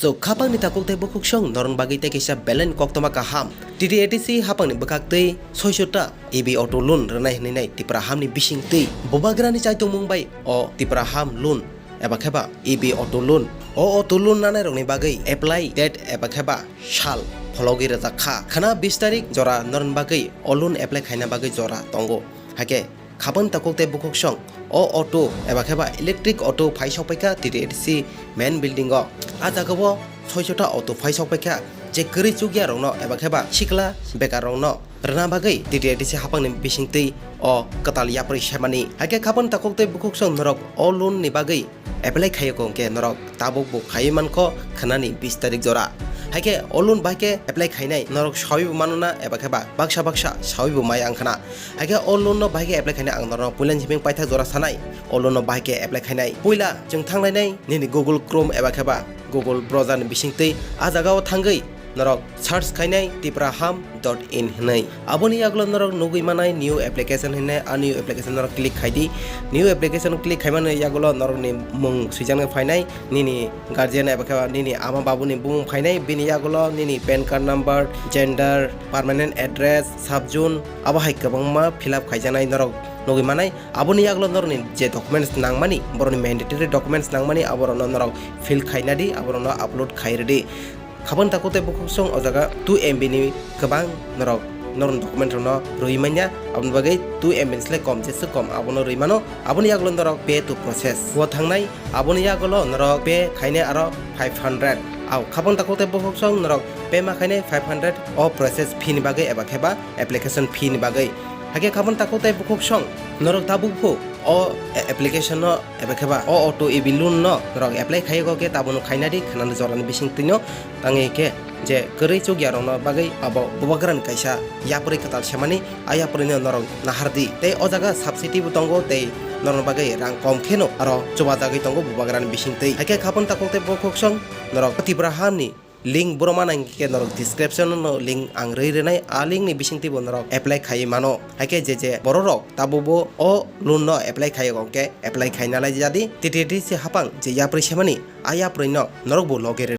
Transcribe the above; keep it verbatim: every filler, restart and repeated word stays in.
So, khapangni takhuk tei bukhuksong norokni bagwi tei kaisa belen koktwma kaham. T T A D C hapangni bwkhaktwi soiso ta E B auto loan rwnai hwnwi nai Tipra hamni bisingtwi bubagrani chaitongmung bai o Tipra ham loan eba kheba E B auto loan. O auto loan nanairokni bagwi apply date eba kheba sal phologwi rwjak kha. Khwna bis tarik jora norokni bagwi o loan apply khaina bagwi jora tongo. Hakhe khapang takhuk tei bukhuksong o auto eba kheba electric auto phai sokpaikha T T A D C main building o. A jagao soiso ta auto phai sokpaikha je kwrwi chukya rokno eba kheba sikla bekar rokno rwna bagwi T T A D C hapangni bisingtwi o kwtal yapri semani. Hakhe khapang takhuk tei bukhuksong norok o loan ni bagwi apply khaio hwnkhe norok tabuk bo khaiwi mankho khwnani bis tarik jora. Hakhe o loan bai khe apply khainai norok sawi bo mano na eba kheba baksa baksa sawi bo mai ang khna. Hakhe o loan no bai khe apply khainai ang norok puila ni simi paithak jora sanai o loan no bai khe apply khainai. Puila chwng thanglainai nini Google Chrome eba kheba Google browser ni bisingtwi a jagao thangwi norok search khainai Tipra ham dot in hwnwi. Aboni yagulo norok nugwi manai new application hwnwi, a new application norok click khaidi. New application click khaimani yagulo norokni mung swijaknai phainai, nini guardian eba khe nini ama babuni bumung phainai, bini yagulo nini pan card number, gender, permanent address, sub zone, abo hai kwbangma fill up khaijaknai norok nugwi manai. Aboni yagulo norokni je documents nangmani, borokni mandatory documents nangmani, aborokno norok fill khaina di, aborokno upload khai rwdi. Khapang takhuk tei bukhuksong o jaga two M B ni kwbang norok norokni document rokno rwi manya, aboni bagwi two M B ni slai kom jeswk kom abono rwi mano. Aboni yagulo norok pay to process o thangnai, aboni yagulo norok pay khainai aro five hundred. Au khapang takhuk tei bukhuksong norok pay ma khainai five hundred o process fee ni bagwi eba kheba application fee ni bagwi. Hakhe khapang takhuk tei bukhuksong norok tabuk phu o application no eba kheba o auto E B loan no norok apply khaiwi khe tabuk no khaina di khwnani jorani bisingtwi no tangwi khe je kwrwi chukya rokno bagwi abo bubagrani kaisa yapri kwtal semani, a yapri no norok nahar di tei o jaga subsidy bo tongo tei norokni bagwi rang kom kheno aro chubajagwi tongo bubagrani bisingtwi. Hakhe khapang takhuk tei bukhuksong norok Tipra hamni link borok mana hingke norok description no link ang rwi rwnai, a link ni bisingtwi bo norok apply khaiwi mano. Haikhe je je borok rok tabuk bo o loan no apply khaiyo hingke apply khaina lai jadi T T A D C hapang je yapri semani a yapri no norok bo loge rw.